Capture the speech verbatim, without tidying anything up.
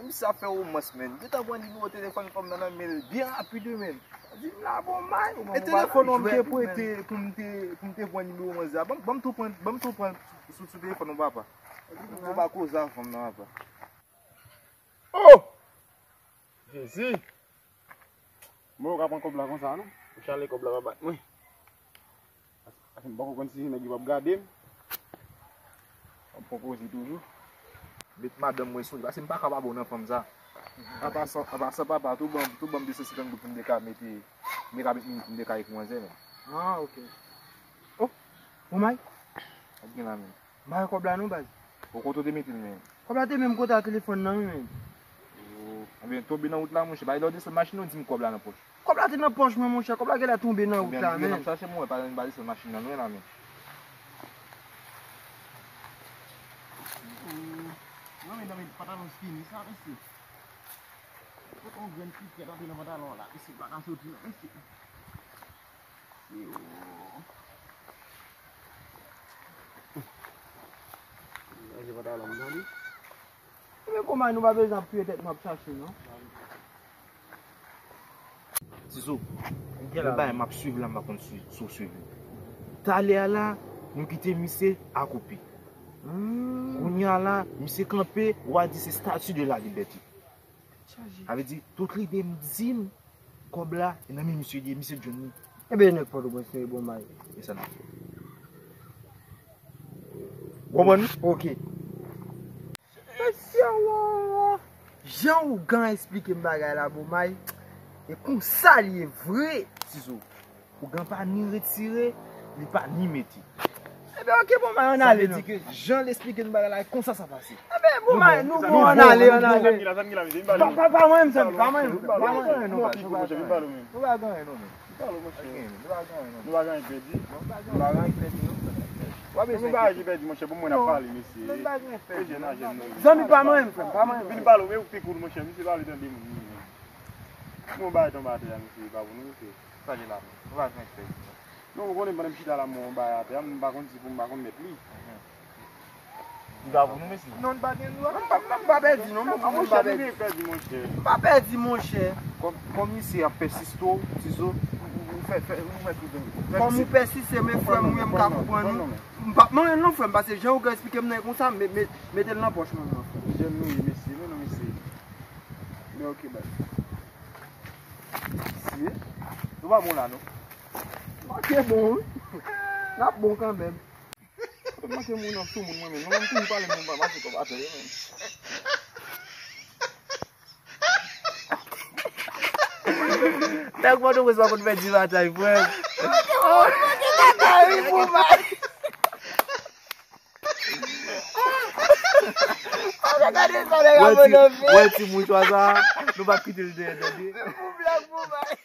Misye ap fè womans, menn. Gentan pran nimewo telefòn fanm nan nan men l byen rapid, wi, menn. Di m la bon may. E telefòn an m te prete pou m te, pou m te pran nimewo manzè a. Ban m, ban m tou pran, ban m tou pran sou, sou telefòn ou, papa. Ou pa koze a fanm nan, papa. Oh! Jezi! Mwen, ou ka pran kòb la konsa, non? Ou chale kòb la pa bat mwen. Paske m poko konn si se nèg yo p ap gade m. W ap pran koze toujou. Met madanm mwen sou li, paske m pa ka pa bon nan fanm sa. Apa sa, apa sa, papa, tou ban m, tou ban m de san senkant goud pou m te ka mete, pou m te ka met minit, pou m te ka ek manzè, menn. Ah, ok. Oh, bon may. Ap gen la, menn. M pa wè kòb la non, baz. Ou kote w te mete l, menn? Kòb la te menm kote a telefòn nan, wi, menn. Oh, ebyen, tonbe nan wout la, monchè. Bay lè w desann machin nan, w di m kòb la nan pòch. Kòb la te nan pòch mwen, monchè. Kòb la genlè tonbe nan wout la, menn. Ebyen, m ap chache mwen, pa, pa desann machin nan, non, la, menn. Non, men, non, men, pantalon fini, sa, mesye. Fout yon grenn pikèt antre nan pantalon la, mesye, pa ka soti, non, mesye. Ebyen, bon, nou pa bezwen ap touye tèt nou ap chache, non. Tizo, gen yon bagay m ap swiv la, m pa konn si, si w swiv li. Talè a la, nou kite misye akoupi. Kounye a la, misye kanpe, w a di se Statue de la Liberté. Sa vle di, tout lide m di m, kòb la, e nan men misye li ye, misye t jwenn li. Ebyen, nèg Pòtoprens nou ye, bon may. E sa n ap fè? Ou konprann? Ok. Mesye, wo, wo. Jan ougan esplike m bagay la, bon may, e konsa li ye vre, Tizo. Ougan pa ni retire, li pa ni mete. Ebyen, ok, bon, may, ann ale, non. Sa vle di ke jan l esplike nou bagay la, e konsa sa pase. Ebyen, bon, may, nou bon, ann ale, ann ale. Pa, pa, pa mwen menm, pa mwen menm, pa mwen menm. Nou pa gen anyen, non, men. Nou pa gen anyen, non, men. Nou pa gen anyen, non. Nou pa gen anyen pèdi. Nou pa gen anyen pèdi, non. W ap eseye. Nou pa gen anyen pèdi, monchè, pou mwen ap pale, mesye. Nou pa gen anyen pèdi. Zanmi pa mwen menm, frè m, pa mwen menm. Vin pale, men ou pi koul, monchè, misye pale tande moun. Bon, bay tonbe atè a, mesye, pa pou nou, mesye. Sa gen la, men? Nou pa gen anyen pèdi, non. Non, ou konnen pandan m chita la, m wè yon bagay atè a, m pa konn si pou m pa konn mèt li. Li pa pou nou, mesye? Non, li pa gen dwa. Non, m pa, m pa pèdi, non, m pa pèdi, monchè. M pa pèdi, monchè. Kòm, kòm misye ap pèsiste w, Tizo, ou, ou fè, fè, ou fè tout. Kòm ou pèsiste, men frè m, wi, m ka konprann ou. M p ap manyen l non, frè m, paske jan ou ka esplike m nan e konsa, me, me, mete l nan pòch mwen, non, frè m. Jèn nou ye, mesye, men non, mesye. Men ok, baz. Mesye, nou pa bon la, non. Manke bon, wi. N ap bon kanmenm. Mwen manke moun nan sou moun mwen menm. Mwen menm toujou pale moun pa mache kòb atè yo menm. Nèg Pòtoprens pa konn pèdi batay, frè m. Oh, manke batay, wi, pou bay. Wè ti, wè ti mouchwa sa, nou pa kite l dèyè, tande. Pou blag, pou bay.